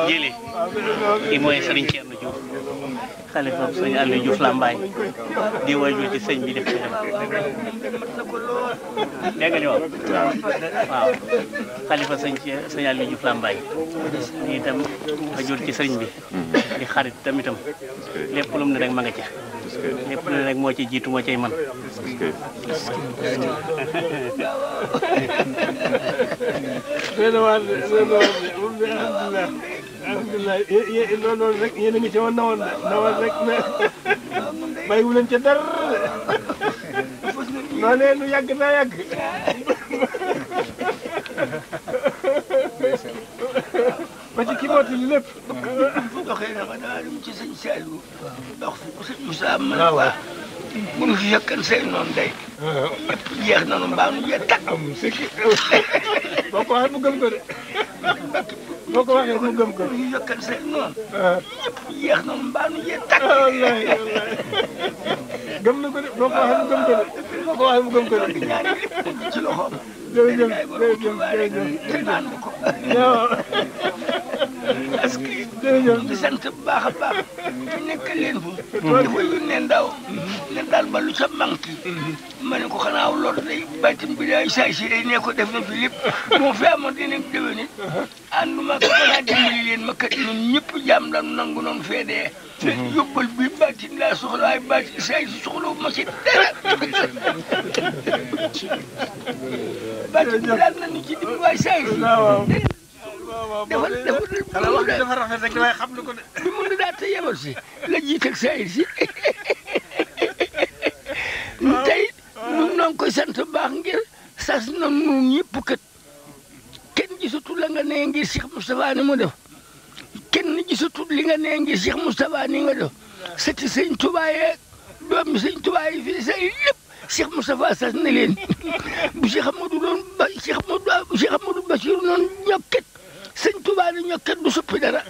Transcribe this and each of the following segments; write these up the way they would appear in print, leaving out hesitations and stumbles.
jili kii mooy Serigne Thierno Diouf xalifa sëñ Aliou Diouf Lambaye di waajur ci sëñ bi def ci dem dégg nga li wax waaw xalifa sëñ Aliou Diouf Lambaye di itam waajur ci sëñ bi di xarit tamitam lépp lu mu ne rek ma nga ca lépp lu ne rek moo ci jiitu moo cay man alhamdulilah loolu rek yéen a ngi ci woon nawal rek mais bàyyiwu leen ca dara noonee lu yàgg naa yàgg ba ci kii mooti li lépp doxee na ma daa dem ci sëñ Saliou dox fi sëñ Moussa man bu nu fi fekkan say noonu day lépp jeex na nu mbaa nu jeex tàkk boo ko waxee mu gëm ko de boo ko waxee mu gëm ko bu nu fi fekkan say noonu lépp jeex na nu mbaa nu jeex tàkk wallaay gëm na ko de boo ko waxee mu gëm ko de boo ko waxee mu gëm ko de ñaari lépp ci loxoom jërëjëf jërëjëf te naan ko parce que di sant bu baax a baax te nekk leen fu dafa yónnee ndaw ne daal ba lu ca manqué ma ne ko xanaa loolu day bàttin bi day saay si day ne ko def na fi lépp moo fi amoon dina déwén it ànduma ko danaa dimbali leen ma kat ñun ñëpp jàmm la nangu noonu feedee te yóbbal bi bàttin laa soxla waaye bàttin saay si soxla ma ci dara bàttin bi daal nañu ci dimbali waaye saay si dafa rafet rek waaye xam na ko de. bi mu ne daal te yemal si la jiiteeg saa yi si tey ñun ñoo ngi koy sant baax ngir sas na ñun ñëpp kat kenn gisatul la nga nee ngir Cheikh Moustapha ni mu def kenn gisatul li nga nee ngir Cheikh Moustapha ni nga def sëti sëñ Touba yeeg doomi sëñ Touba yi fii say lépp Cheikh Moustapha sas na leen bu Cheikh Amadou doon ba Cheikh Amadou Bachir noonu ñokket sëñ Touba ni ñokket du suppi dara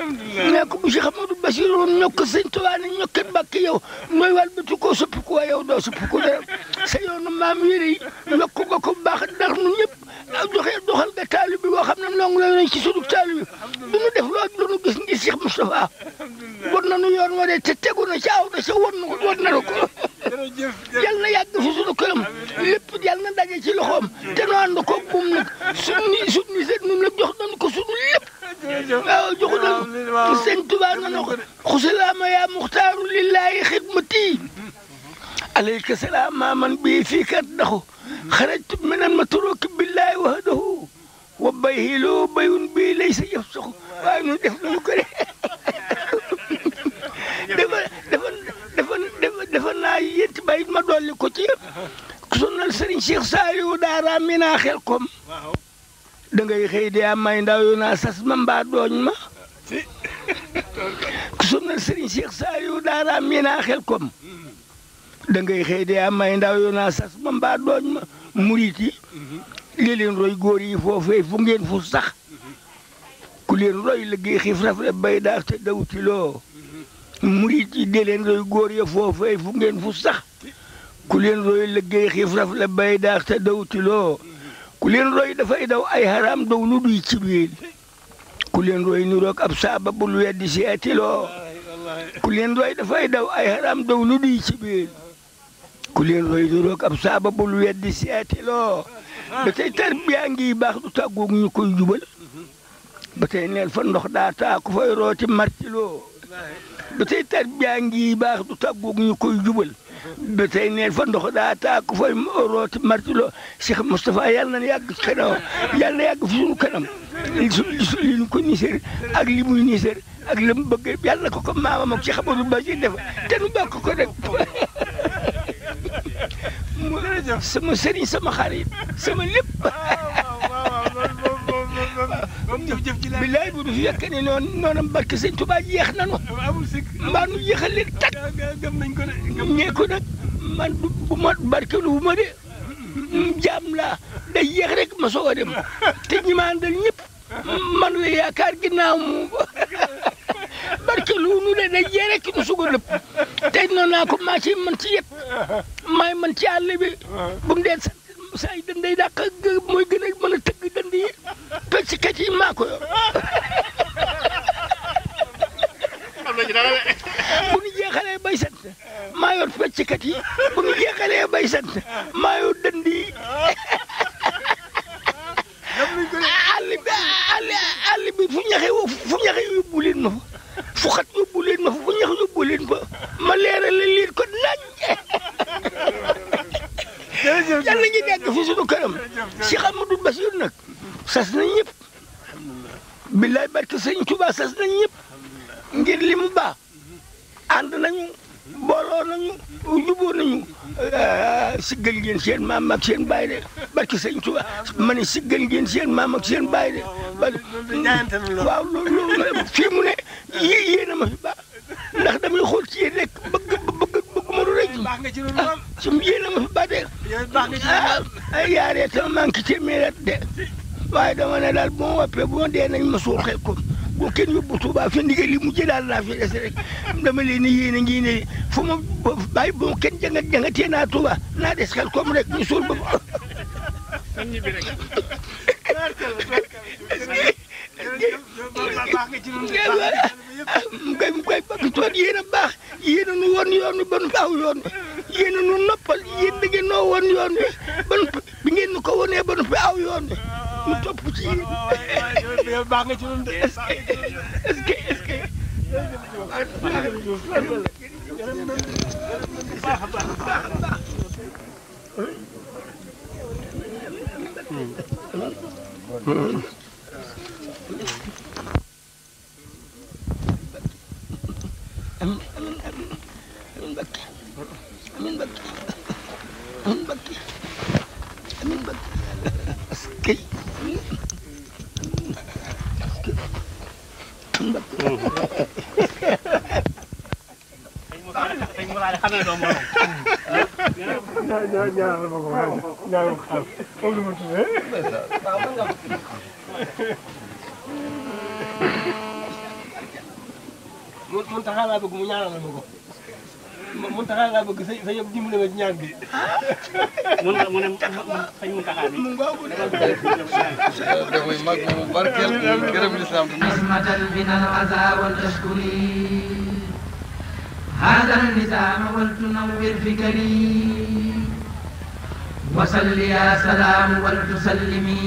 ne ko bu Cheikh Amadou Bachir noonu ñokk sëñ Touba ni ñokket mbàkk yow mooy wàl bati koo suppi ko yow doo suppi ko dara sa yoonu maam yére yi yokk nga ko baax ndax nu ñëpp doxal nga taalibe bi boo xam ne ndongo la nañ ci sunu taalibe bi du ñu def loolu lu ñu gis ngir Cheikh Moustapha war nañu yoon wa de te tegu na ca aw na ca war na la ko yal na yàgg fi sunu këram lépp yal na daje ci loxoom te nu ànd ko moom nag suñu seet nun nag jox nañu ko sunu lépp waaw jox nañu sëñ Tuubaa nanu xusalaama yaa muxtaaru lillahi xidmati alayka salaama man bii fii kat daxu xarajtu minan matruki billahi wahdahu wa bayhiloo bayun bii laysa yafsaxu waaye nu def nañu ko dafa naa yétti bay ma dolli ko ci sonal Serigne Cheikh Saliou daara mi naa xel kom da ngay xëy de am may ndaw yu naa sas ma mbaa dooñ ma ku sonal Serigne Cheikh Saliou daara mi naa xel kom da ngay xëy de am may ndaw yu naa sas ma mbaa dooñ ma murit yi li leen roy góor yi foofee fu ngeen fu sax ku leen roy liggéey xiif rafle bay daax te dawtiloo murit yi di leen roy góor ya foofee fu ngeen fu sax ku leen roy liggéey xiif raf la bay daax te dawtiloo ku leen roy dafay daw ay haram daw lu duy ci biir ku leen roy ni roog ab saaba bul weddi seetiloo ku leen roy dafay daw ay haram daw lu duy ci biir ku leen roy ni roog ab saaba bul weddi seetiloo ba tey tarbiya ngi baax du tàggoog ñu koy jubal ba tey neel fa ndox daa taa ku fay rooti martiloo ba tey tarbiya ngi baax du tàggoog ñu koy jubal ba tey neel fa ndox daa taa ku fay rooti martiloo Cheikh Moustapha yàlla na yàgg kanam yàlla na yàgg fi suñu kanam li ñu ko niser ak li muy niser ak li mu bëgg yàlla na ko maamam ak Cheikh Amadou Bachir def te nu bokk ko rek sama sëriñ sama xarit sama lépp jëf ci la billaay bu du fi yekk ne noonu barke sëñ Tuubaa jeex nanu amul sikk mbaa nu jeexal leen tag gëm nañ ko de ñee ko nag man bu ma barkelu bu ma de jaam laa day yeex rek ma soog a dem te ñi ma àndal ñëpp man la yaakaar ginnaaw mu barkelu nu de day yeex rek nu soog a lëpp tey noonu naa ko maa ci man ci yëpp maay man ci àll bi bu mu dee saa yi danday dàq mooy gën a mën a tëgg dand yi pecckat yi maa ko yor bu ñu jeexalee bay sant maa yor pecckat yi bu ñu jeexalee bay sant maa yor dënd yi àll bi fu ñaxe yóbbu leen ma fa fu xat yóbbu leen ma fa fu ñax yóbbu leen fa ma leeral leen ko nañ yàlla ngi nekk fi suñu këram Cheikh Amadou Bassirou nag sas nañ ñëpp billaay barke sëñ Tuubaa sas nañ ñëpp ngir li mu baax ànd nañu booloo nañu jubóo nañu siggal ngeen seen maam ak seen baay de barke sëñ Tuubaa ma ne siggal ngeen seen maam ak seen baay de waaw loolu fii mu ne yéen a ma fi baax ndax damay xool ci yéen rek bëgg ma du rek su yéen a ma fi baax de yaaree sama manque téeméer de waaye dama ne daal bu ma woppee bu ma dee nañ ma suul xel ko bu kenn yóbbu Tuubaa fi ndigal li mu jëlaat laa fi des rek dama leen ni yéen a ngi ne fu ma bàyyi bu ma kenn jàngatee naa Tuubaa naa des xel comme rek ñu suul ba mu koy bëgg toon yéen a baax yéen a nu woon yoon wi ba nu aw yoon wi yéen a nu noppal yéen da ngeen noo woon yoon wi ba nu bi ngeen nu ko wonee ba nu fi aw yoon wi mu topp ci yéen baax nga ci ñun de est-ce que amiin Mbakke amiin Mbakke amiin Mbakke amiin Mbakke askay mun taxaa laa bëgg mu ñaanal ma ko mun taxaa laa bëgg sa yëpp dimbali ma ci ñaan bi mu ne sëñ mu taxaa bi da muy mag mu barkeel gërëm lislaam ismatan min al aza wal tashkuri hada al nizam wal tunawwir fikri wasalli ya salam wal tusallimi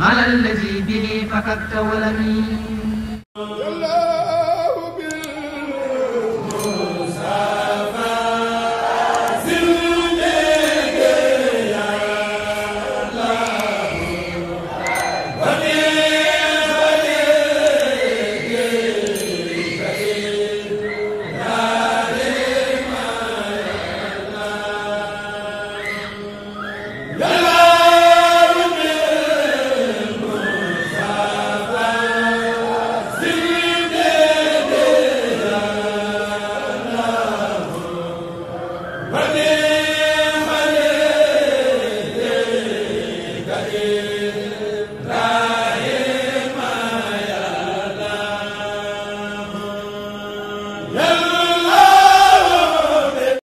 ala allazi bihi fakakta walami la